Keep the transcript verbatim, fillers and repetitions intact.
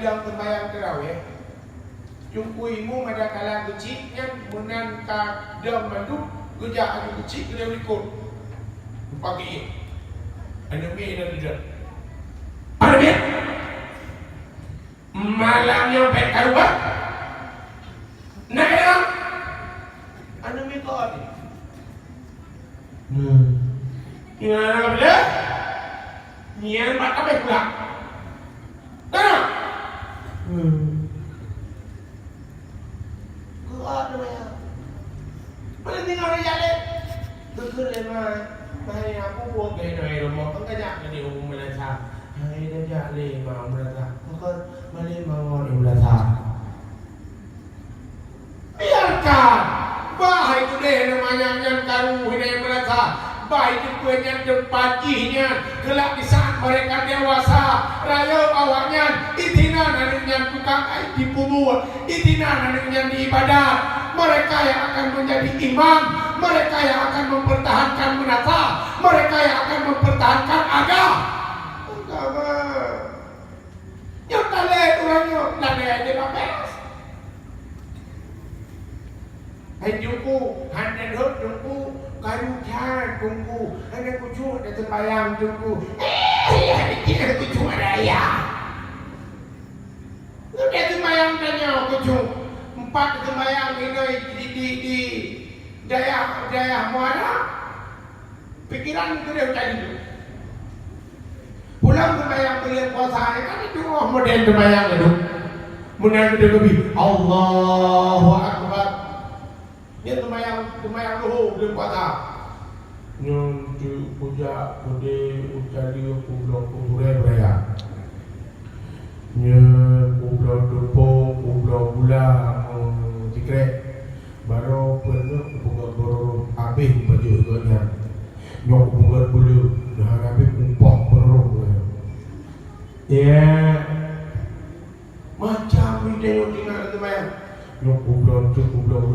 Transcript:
Lam seumbahyang tarawih, Teungku Imum ada kala geuchik nyan meunan ka dong mandum, geujak aju geuchik keu likot. Lupa geuiet. Aneuk miet dan duda. Aneuk miet. Malam nyoe bèk karuban. Nah, ya. Aneuk miet kau ni. Hmm. Nyan apa dia? Nyan mak kabeh pula. Dah. Hmm. Kuat nama ya. Mana tinggal raja leh? Geukheun lé ma, "Hai, aku buat kain hai rumah, kan kajak ke di rumah meunasah. Hai, kajak lé ma meunasah. Bukan, balik ma ngon meunasah." Biarkan. Bah hai udeh namanya nyan karu hidayah meunasah. Bah itu pun nyan teumpat jih nyan. Kelak di saat mereka dewasa, rayeuk awaknyan, itinan aneuk nyan tukang ai di kubur. Itinan aneuk nyan di ibadat. Mereka yang akan menjadi imam, mereka yang akan mempertahankan meunasah, mereka yang akan mempertahankan agam-, agama. Nyoe talét urang nyoe, talét di babes. Hai Teungku, hana rhot Teungku, karu that Teungku, hana khusyuk dah sembahyang Teungku. Eh, hana khusyuk dah ya. Nyoe dah sembahyang tanyoe khusyuk. Empat sembahyang inoi di, di, di dayah, dayah Muara. Pikiran keuneuk jadi. Pulang seumayang buleuen puasa, kan itu oh model seumayang itu. Meunan keuneuk geubi, Allahu Akbar. Nyan seumayang, seumayang luhô buleuen puasa. Nyoe tu kujak, kudeh, ucali, kubloe, kuburé beraya. Nyoe kubloe tupông, kubloe gula, eh, sikrek. Barô peuet nyoe kupeugöt beurôh, abéh bajèe geuh nyan. Nyoe kupeugöt beuleueh, nyoe hana abéh kupoh beurôh geuh nyan. Ya, macam ide nyang tinggai lam teumanyong. Nyoe kubloe cok, kubloe